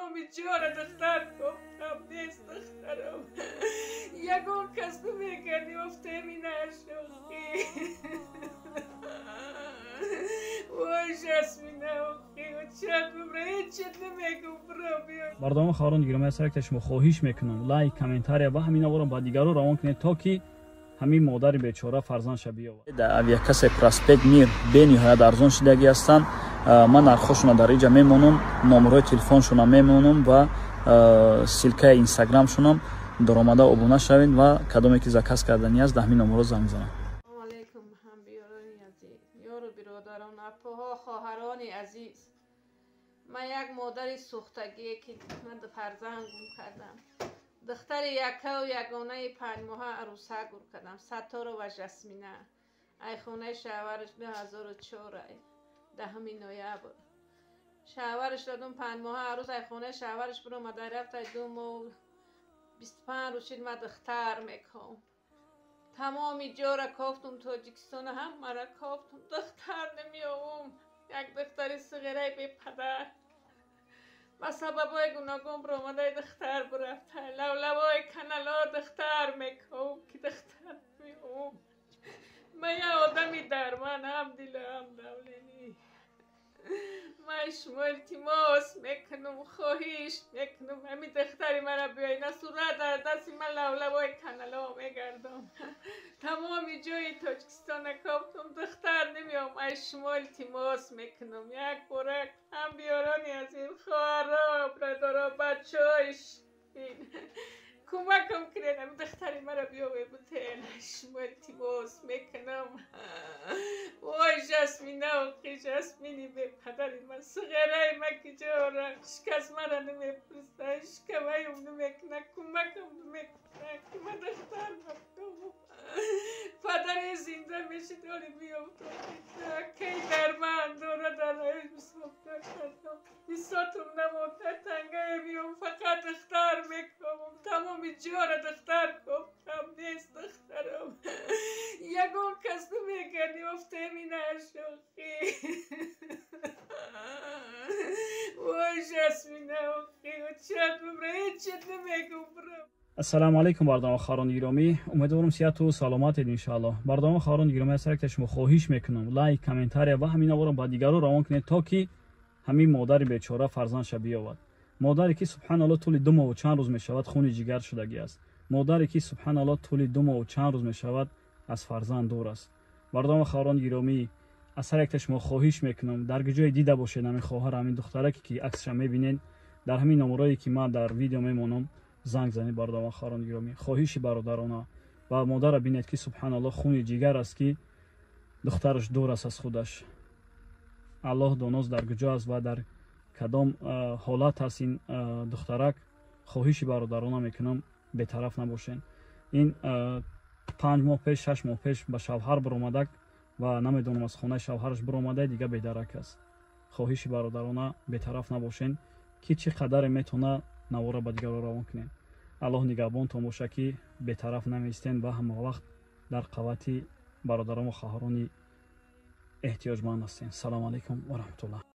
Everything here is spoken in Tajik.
Тамоми ҷора духтар кофтам, нест духтарам. Ягон кас намекард, ёфтеми нашохӣ. Вой, Жасмина, охи, чат бибра, ҳеҷ чиз намегум, бро, биё. Бародарон, хоҳарони гиромӣ, аз ҳар шумо хоҳиш мекунам, лайк, комментария ва ҳамин наворро ба дигарон равон кунед, то ки ҳамин модари бечора фарзандша биёвад. Дар авиакассе Проспект Мир бениҳоят арзон шидагӣ ҳастанд. Ман нархҳошона дар инҷа мемонам, номерҳои телефоншона мемонам ва ссылкаи инстаграмшонам. Даромада обуна шавед ва кадоме ки заказ карданӣ аст, дар ҳамин номерҳо занг занад. Салому алейкум, ҳамбиёрони азиз, ёру биродарон, апоҳо, хоҳарони азиз. Ман як модари сӯхтагие, ки ман фарзанд гум кардам. Духтари яккаву ягонаи 5 моҳа арӯса гур кардам, Сатторова Жасмина. Ай хонаи шавҳараш 2004, ай 10 ноябр. Шавҳараш додум, 5 моҳа арӯс ай хонаи шавҳараш биромада рафт, ай 2 моҳу 25 рӯз шид, ман духтар меком. Тамоми ҷора кофтум, Тоҷикистона ҳамара кофтум, духтар намеёвум. Як духтари суғираи бепадар. Ба сабабҳои гуногун биромадаи духтар бирафта. Лавлавои канало духтар меком, ки духтар намеёвум. Ман як одами дарман, ҳам дилу ҳам давление. Ман шумо илтимос мекунам, хоҳиш мекунам, ҳамин духтари мара биёй. На сурат дар дасти ман лавлавои канало мегардам. Тамоми ҷои Тоҷикистона кофтум, духтар намеём. Ай шумо илтимос мекунам, як бора, ҳамбиёрони азиз, хоҳаро, бародаро, бачаҳои кӯмакам кунед, ҳамин духтари мара биёве бутен. Шумо илтимос мекунам. Вой, Жасмина, охи, Жасмини бепадари ман, суғераи ман ки ҷора ҳеҷ мара намепурса, ҳеҷ каваюм намекуна, кӯмакам намекуна, ки ман духтар нафтам. Падаре зинда мешид, оли биёфтам. Кай дарман дора дар ҳисоб накардам. Бисотум намонда, тангае биём, фақат духтар мекомам. Тамоми ҷора духтар кофтам, нест духтарам. Ягон кас намекард, ёфтеми нашохӣ. Вой, Жасмина, охи, чат бибра, ҳеҷ чиз намегум, бро. Ассалому алайкум, бародарон, хоҳарони гиромӣ, умедворам сиҳату саломатед, иншоаллоҳ. Бародарон, хоҳарони гиромӣ, аз ҳар шумо хоҳиш мекунам, лайк, комментария ва ҳамин наворро ба дигарон равон кунед, то ки ҳамин модари бечора фарзандша биёвад. Модаре ки, субҳаналло, тӯли 2 моҳу чанд рӯз мешавад, хуни ҷигар шудагӣ аст. Модаре ки, субҳаналло, тӯли 2 моҳу чанд рӯз мешавад, аз фарзанд дур аст. Бародарон, хоҳарони гиромӣ, аз ҳар якта шумо хоҳиш мекунам, дар ҷое дида бошед ҳамин хоҳар, ҳамин духтараке ки аксша мебинед, дар ҳамин номерое ки ман дар видео мемонам, занг занед. Бародарон, хоҳарони гиромӣ, хоҳиши бародарона ва модарра бинед, ки, субҳаналло, хуни ҷигар аст, ки духтараш дур аст аз худаш. Аллоҳ доност дар куҷо аст ва дар кадом ҳолат аст ин духтарак. Хоҳиши бародарона мекунам, бетараф набошед. Ин 5 моҳ пеш, 6 моҳ пеш ба шавҳар биромадак ва намедонам, аз хонаи шавҳараш биромада, дига бедарак аст. Хоҳиши бародарона, бетараф набошед, ки чӣ қадаре метавона, навора ба дигарон равон кунед. Аллоҳ нигаҳбонтон боша, ки бетараф намеистен ва ҳамавақт дар қавати бародарон ва хоҳарони эҳтиёҷманд ҳастем. Салому алайкум ва раҳматуллоҳ.